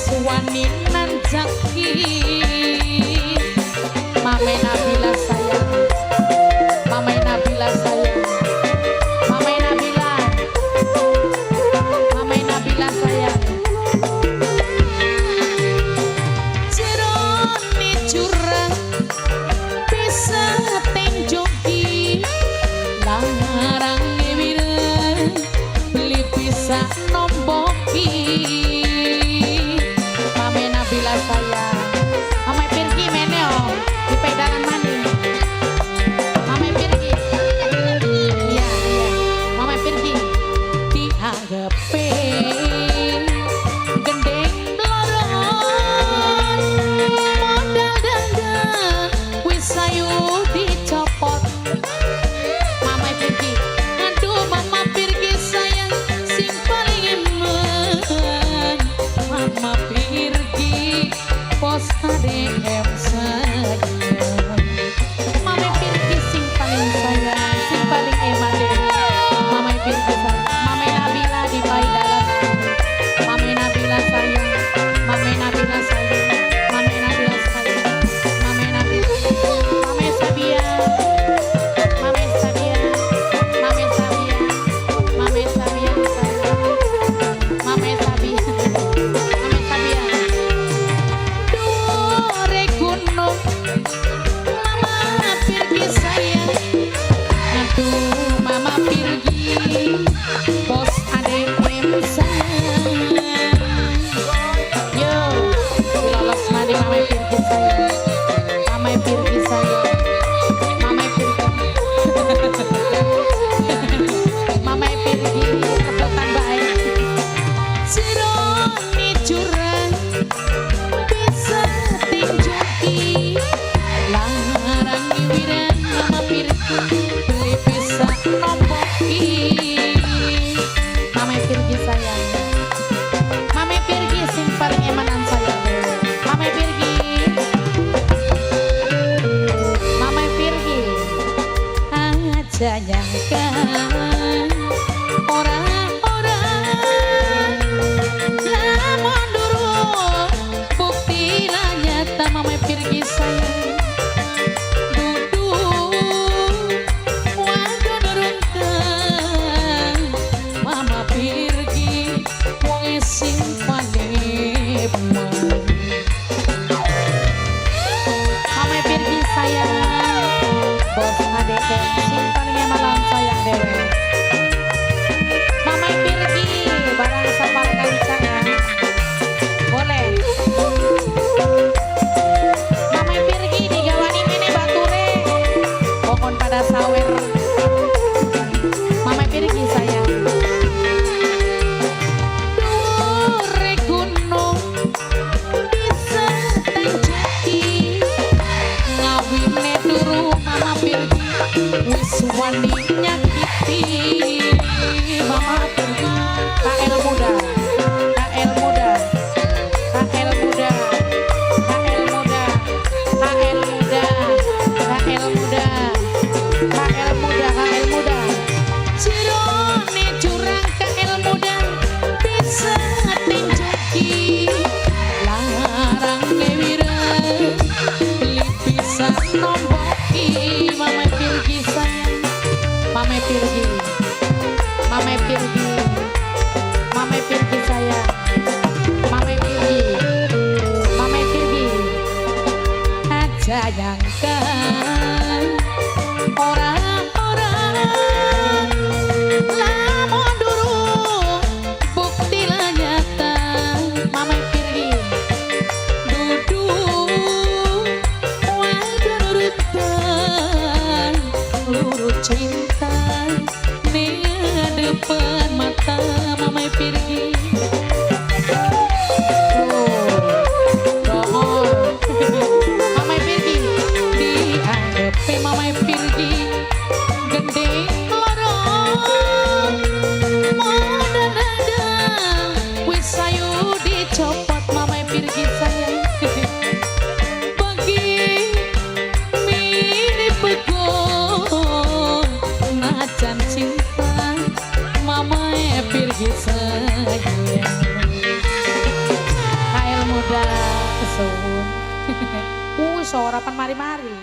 Wis wani nanjaki. Mame Nabila sayang, Mame Nabila sayang, Mame Nabila, Mame Nabila sayang. Jerone jurang bisa tenjoki, larang wireng beli bisa nomboki. Mame Nabila sayang, Mame Pirgi mene oh di pedangan maning. Mame Pirgi, iya iya, Mame Pirgi dianggepe gendeng blorot, modal dandan wis ayu dicopot. Mama Pirgi, aduh Mama Pirgi sayang sing paling eman. Mama Pirgi pos ADM sayang. Mama Pirgi sing paling sayang, sing paling eman deh. Mama Pirgi sayang, Mama Nabila di Paidalan. Mama Nabila sayang, Mama Nabila sayang, Mama Nabila sayang, Mama Nabila, Mama Sabia, Mama Sabia, Mama Sabia, Mama Sabia sayang, Mama Sabia, Mama Sabia. Dore gunung, Mama Pirgi sayang, aduh Mama Pirgi, bos ADM sayang. Yo, lolos mani Mama Pirgi sayang, Mama Pirgi sayang, Mama Pirgi, Mama Pirgi rebutan bae. Jerone jurang bisa tinjuki, larang wirang Mama Pirgi beli bisa nomboki. Mama Pirgi sayang, Mama Pirgi sing paling emanan sayang. Mama Pirgi, Mama Pirgi aja nyangka orang-orang lamun durung bukti lah nyata. Mama Pirgi sayang, dudu wadon runten. Mama Pirgi wong sing paling eman. Mama Pirgi sayang, bos ADM sing paling emanan sayang dewe. Mama Pirgi barang sapar kanca ya boleh. Mama Pirgi digawani mene bature pokon pada sawer. Mama Pirgi sayang, Dore gunung bisa tenjaki, ngawine turu Mama Pirgi wis wani nyakiti. Mama Pirgi KL muda, KL muda, KL muda, KL muda, KL muda, KL muda, KL muda, KL muda. Jerone jurang KL muda bisa tinjuki, larang wireng beli bisa nomboki. Mama Pirgi sayang, Mama Pirgi, Mama Pirgi, Mama Pirgi sayang, Mama Pirgi, Mama Pirgi aja nyangka orang-orang lamun durung bukti lah nyata. Mama Pirgi dudu wadon urutan luru cinta ning depan mata. Mama Pirgi, oh dohor. Mama Pirgi dianggepe Mama Pirgi gendeng loro, modal dadang wis ayu dicopot. Mama Pirgi sayang, bagi mini pego najan cinta. Mama Pirgi sayang, KL. Kesuwun. Wis ora pan mari-mari.